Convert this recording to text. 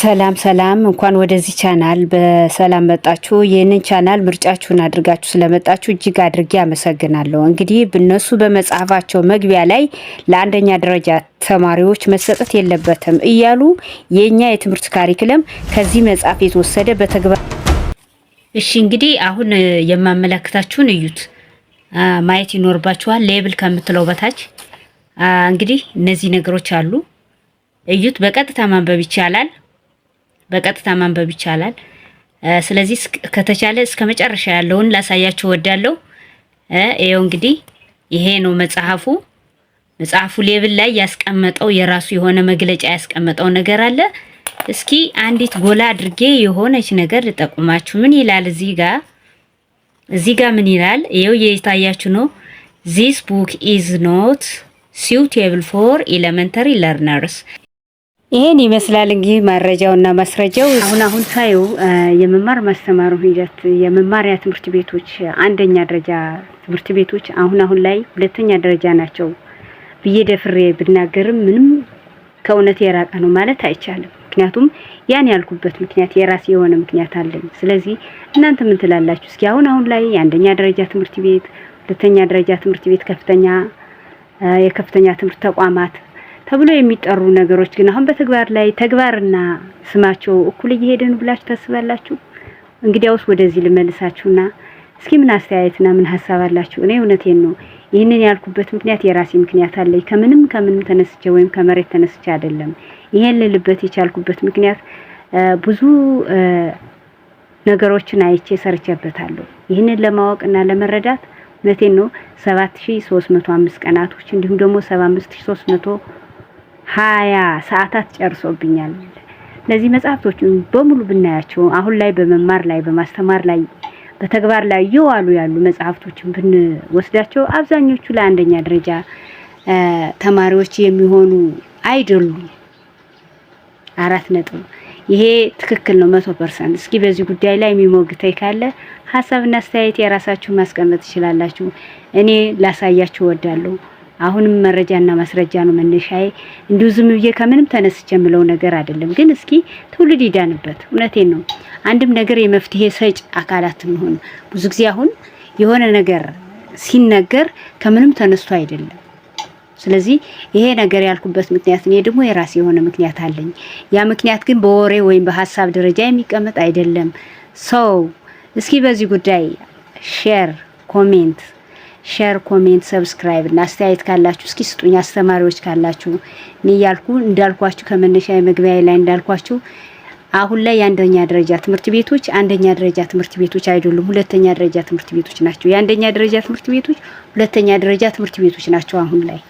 ሰላም ሰላም፣ እንኳን ወደዚህ ቻናል በሰላም መጣችሁ። ይህንን ቻናል ምርጫችሁን አድርጋችሁ ስለመጣችሁ እጅግ አድርጌ አመሰግናለሁ። እንግዲህ እነሱ በመጽሐፋቸው መግቢያ ላይ ለአንደኛ ደረጃ ተማሪዎች መሰጠት የለበትም እያሉ የእኛ የትምህርት curriculum ከዚህ መጽሐፍ የተወሰደ በተግባር። እሺ፣ እንግዲህ አሁን የማመለክታችሁን እዩት፣ ማየት ይኖርባችኋል። Label ከምትለው በታች እንግዲህ እነዚህ ነገሮች አሉ። እዩት። በቀጥታ ማንበብ ይቻላል። በቀጥታ ማንበብ ይቻላል። ስለዚህ ከተቻለ እስከ መጨረሻ ያለውን ላሳያችሁ እወዳለሁ። ይኸው እንግዲህ ይሄ ነው መጽሐፉ። መጽሐፉ label ላይ ያስቀመጠው የራሱ የሆነ መግለጫ ያስቀመጠው ነገር አለ። እስኪ አንዲት ጎላ አድርጌ የሆነች ነገር ልጠቁማችሁ። ምን ይላል እዚህ ጋር? እዚህ ጋር ምን ይላል? ይኸው እየታያችሁ ነው። "This book is not suitable for elementary learners።" ይሄን ይመስላል እንግዲህ መረጃውና ማስረጃው። አሁን አሁን ሳዩ የመማር ማስተማሩ ሂደት የመማሪያ ትምህርት ቤቶች፣ አንደኛ ደረጃ ትምህርት ቤቶች አሁን አሁን ላይ ሁለተኛ ደረጃ ናቸው ብዬ ደፍሬ ብናገርም ምንም ከእውነት የራቀ ነው ማለት አይቻልም። ምክንያቱም ያን ያልኩበት ምክንያት የራሴ የሆነ ምክንያት አለኝ። ስለዚህ እናንተ ምን ትላላችሁ? እስኪ አሁን አሁን ላይ የአንደኛ ደረጃ ትምህርት ቤት፣ ሁለተኛ ደረጃ ትምህርት ቤት፣ የከፍተኛ ትምህርት ተቋማት ተብሎ የሚጠሩ ነገሮች ግን አሁን በተግባር ላይ ተግባርና ስማቸው እኩል እየሄደ ነው ብላችሁ ታስባላችሁ? እንግዲያውስ ወደዚህ ልመልሳችሁና እስኪ ምን አስተያየትና ምን ሀሳብ አላችሁ? እኔ እውነቴን ነው፣ ይህንን ያልኩበት ምክንያት የራሴ ምክንያት አለኝ። ከምንም ከምንም ተነስቼ ወይም ከመሬት ተነስቼ አይደለም። ይሄን ልልበት የቻልኩበት ምክንያት ብዙ ነገሮችን አይቼ ሰርቼበታለሁ። ይህንን ለማወቅና ለመረዳት እውነቴን ነው 7305 ቀናቶች እንዲሁም ደግሞ 75320 ሰዓታት ጨርሶብኛል። እነዚህ መጽሐፍቶችን በሙሉ ብናያቸው አሁን ላይ በመማር ላይ፣ በማስተማር ላይ፣ በተግባር ላይ እየዋሉ ያሉ መጽሐፍቶችን ብንወስዳቸው አብዛኞቹ ለአንደኛ ደረጃ ተማሪዎች የሚሆኑ አይደሉም። አራት ነጥብ። ይሄ ትክክል ነው 100%። እስኪ በዚህ ጉዳይ ላይ የሚሞግተኝ ካለ ሀሳብና አስተያየት የራሳችሁ ማስቀመጥ ትችላላችሁ። እኔ ላሳያችሁ እወዳለሁ። አሁንም መረጃና ማስረጃ ነው መነሻዬ። እንዲሁ ዝም ብዬ ከምንም ተነስቼ የምለው ነገር አይደለም። ግን እስኪ ትውልድ ይዳንበት። እውነቴን ነው። አንድም ነገር የመፍትሄ ሰጭ አካላት እንሆን። ብዙ ጊዜ አሁን የሆነ ነገር ሲነገር ከምንም ተነስቶ አይደለም። ስለዚህ ይሄ ነገር ያልኩበት ምክንያት እኔ ደግሞ የራሴ የሆነ ምክንያት አለኝ። ያ ምክንያት ግን በወሬ ወይም በሀሳብ ደረጃ የሚቀመጥ አይደለም። So እስኪ በዚህ ጉዳይ share፣ comment፣ subscribe እና አስተያየት ካላችሁ እስኪ ስጡኝ። አስተማሪዎች ካላችሁ እኔ እያልኩ እንዳልኳችሁ ከመነሻ የመግቢያ ላይ እንዳልኳችሁ አሁን ላይ የአንደኛ ደረጃ ትምህርት ቤቶች አንደኛ ደረጃ ትምህርት ቤቶች አይደሉም፣ ሁለተኛ ደረጃ ትምህርት ቤቶች ናቸው። የአንደኛ ደረጃ ትምህርት ቤቶች ሁለተኛ ደረጃ ትምህርት ቤቶች ናቸው አሁን ላይ።